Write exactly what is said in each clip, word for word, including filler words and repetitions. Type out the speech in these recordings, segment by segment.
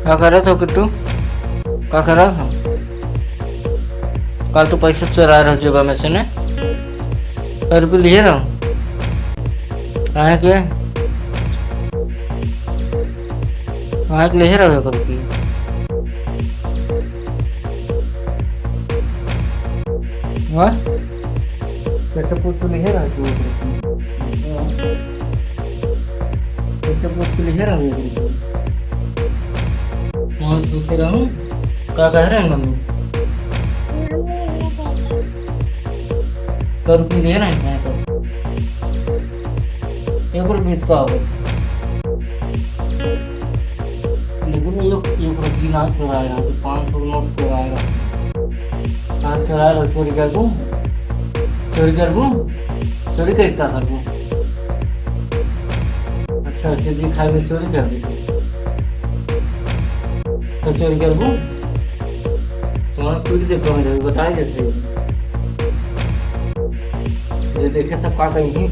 का करत हो किट्टू? का करत हो? कल तो पैसा चुराए रहो जेबा में से ने। सौ रुपये लिए रहो। काहे के? काहे के लिए रहो एक रुपये? हाँ? कैसे पूछ के लिए रहो तू एक रुपये? कैसे पूछ के लिए रहो एक रुपये? मौज घुसे रहूं? का कह रहे हैं मम्मी? तो रुपये दे रहे हैं तो। एक रुपये इसका हो। लेकिन ये लोग एक रुपये ना चुराए रहे, तो पाँच सौ नोट चुराए रहे। कहाँ चुराए रहे? चोरी कर दूँ? चोरी कर दूँ? चोरी कर क्या कर दूँ? अच्छा, अच्छा, जी खाए में चोरी कर दी। तो चोरी करबू? तुम्हारा पीट दे, तुम लोग बताए देते हैं। ये देखे सब का कहीं,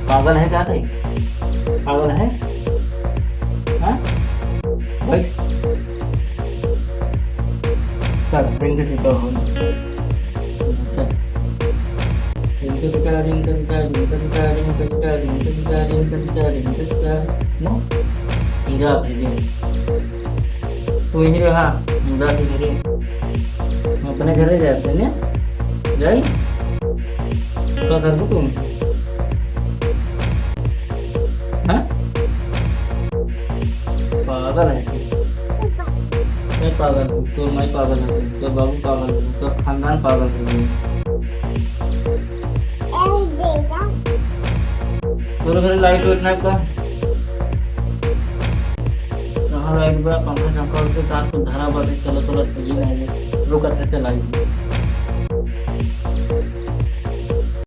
पागल है क्या कहीं? पागल है? हाँ? भाई, चल, रिंग से तो हो। अच्छा। रिंग से तो, रिंग से तो, रिंग से तो, रिंग से तो, रिंग से तो, रिंग से तो, रिंग से तो, नो? रिंग से तो। तू यहीं रहा, हम जाते घरे। हम अपने घरे जाते हैं, जाई? का करबू तुम? हाँ? पागल है तू। मैं पागल हूँ, तोर माई पागल है, तोर बाबू पागल है, तोर खानदान पागल है। तोर घर लाइट वाइट ना का? कहाँ लाइट बा? पंखा झंखा से का कुछ धरा बाटे, चलत चलत तो ये नहीं है। रुक, अच्छा चलाई।